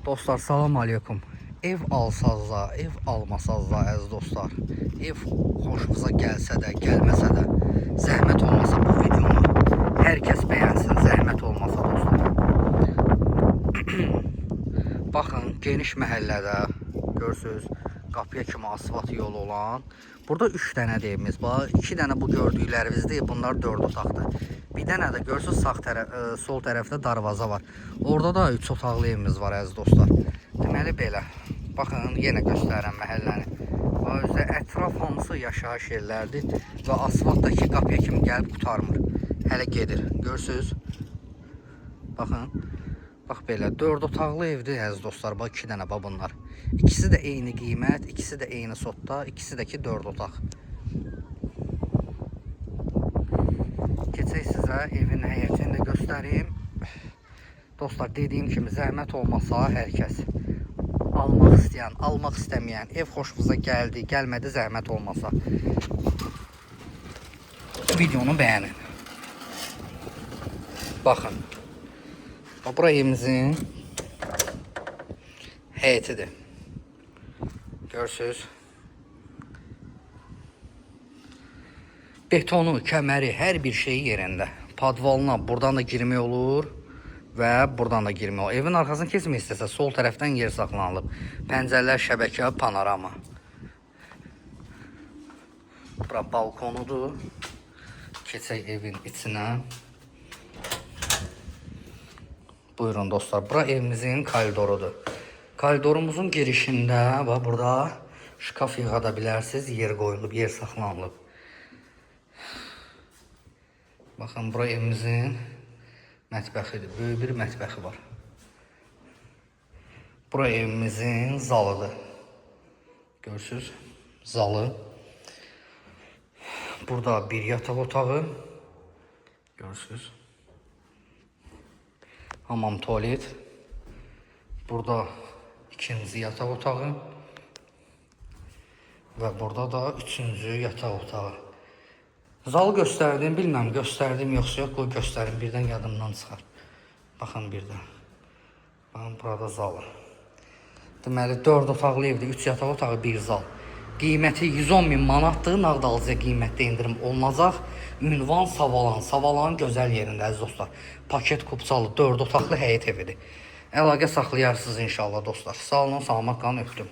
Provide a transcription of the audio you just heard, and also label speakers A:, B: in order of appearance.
A: Dostlar, salam aleykum. Ev alsaz da, ev almasaz da əziz dostlar. Ev xoşunuza gəlsə də, gəlməsə də, zəhmət olmasa bu videonu hər kəs bəyənsin, zəhmət olmasa dostlar. Baxın, geniş məhəllədə görürsüz, qapıya kimi asfalt yolu olan. Burada 3 dənə də evimiz var. 2 dənə bu gördüklərinizdir. Bunlar 4 otaqdır. Bir dənə də görürsüz sağ tərəf, sol tərəfdə darvaza var. Orada da 3 otaqlı evimiz var əziz dostlar. Deməli belə. Baxın, yenə göstərirəm məhəlləni. Bax, özdə ətraf hamısı yaşayış yerlərdir və asfaltdakı qapıya kimi gəlib qurtarmır. Hələ gedir. Görürsüz? Baxın. Bax belə 4 otaqlı evdir əziz dostlar. Bax 2 dənə bax bunlar. İkisi də eyni qiymət, ikisi də eyni sotda, ikisi də ki 4 otaq. Keçək sizə evin həyətini də göstərim. Dostlar, dediyim kimi zəhmət olmasa hər kəs almaq istəyən, almaq istəməyən, ev xoşunuza gəldi, gəlmədi zəhmət olmasa videonu bəyənin. Baxın. Bax, bura evimizin həyətidir. Görürsüz. Betonu, kəməri, hər bir şeyi yerində. Padvalına buradan da girmək olur və buradan da girmək olur. Evin arxasını keçmək istəsə sol tərəfdən yer saxlanılıb. Pəncərələr, şəbəkə, panorama. Bura balkonudur. Keçək evin içinə. Buyurun dostlar, bura evimizin koridorudur. Koridorumuzun girişində bax burada şkaf yığa da bilərsiniz. Yer qoyulub, yer saxlanılıb. Baxın, bura evimizin mətbəxidir. Böyük bir mətbəxi var. Bura evimizin zalıdır. Görürsüz, zalı. Burada bir yataq otağı. Görürsüz. Hamam, tualet. Burada ikinci yataq otağı. Və burada da üçüncü yataq otağı. Zal göstərdim, bilməm göstərdim yoxsa yox, qoy göstərim, birdən yadımdan çıxar. Baxın birdən. Baxın burada zalı. Deməli 4 otaqlı evdir, 3 yataq otağı, 1 zal. Qiyməti 110 min manatdır, nağd alıcıya qiymətdə endirim olunacaq. Ünvan Savalan, Savalanın gözəl yerində əziz dostlar. Paket kupçalı 4 otaqlı həyət evidir. Əlaqə saxlayarsınız inşallah dostlar. Sağ olun, salamat qalın, öpdüm.